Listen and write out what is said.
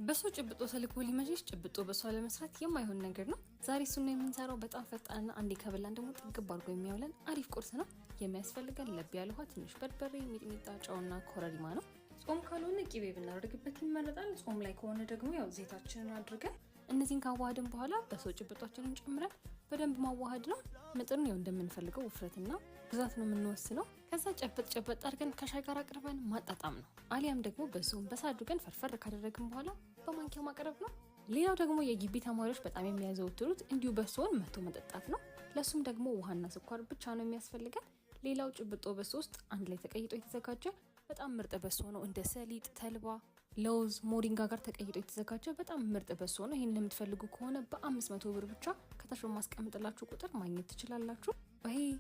በሶ ጭብጦ ተልኮ ሊመሽሽ ጭብጦ በሶ ለመስራት የማይሆን ነገር ነው። ዛሬ እሱን ነው የምንሰራው። በጣም ፈጣንና አንዴ ከበላን ደግሞ ጥግብ አድርጎ የሚያውለን አሪፍ ቁርስ ነው። የሚያስፈልገን ለብ ያለ ውሃ፣ ትንሽ በርበሬ፣ ሚጥሚጣ፣ ጨውና ኮረሪማ ነው። ጾም ካልሆነ ቂቤ ብናደርግበት ይመረጣል። ጾም ላይ ከሆነ ደግሞ ያው ዘይታችንን አድርገን እነዚህን ካዋሃድን በኋላ በሶ ጭብጧችንን ጨምረን በደንብ ማዋሃድ ነው። መጠኑን ያው እንደምንፈልገው ውፍረትና ብዛት ነው የምንወስነው። ከዛ ጨበጥ ጨበጥ አድርገን ከሻይ ጋር አቅርበን ማጣጣም ነው። አሊያም ደግሞ በሶውን በሳ አድርገን ፈርፈር ካደረግን በኋላ በማንኪያ ማቅረብ ነው። ሌላው ደግሞ የግቢ ተማሪዎች በጣም የሚያዘወትሩት እንዲሁ በሶውን መቶ መጠጣት ነው። ለሱም ደግሞ ውሃና ስኳር ብቻ ነው የሚያስፈልገን። ሌላው ጭብጦ በሶ ውስጥ አንድ ላይ ተቀይጦ የተዘጋጀ በጣም ምርጥ በሶ ነው። እንደ ሰሊጥ፣ ተልባ፣ ለውዝ፣ ሞሪንጋ ጋር ተቀይጦ የተዘጋጀ በጣም ምርጥ በሶ ነው። ይህን ለምትፈልጉ ከሆነ በ500 ብር ብቻ ከታች በማስቀምጥላችሁ ቁጥር ማግኘት ትችላላችሁ። Bye.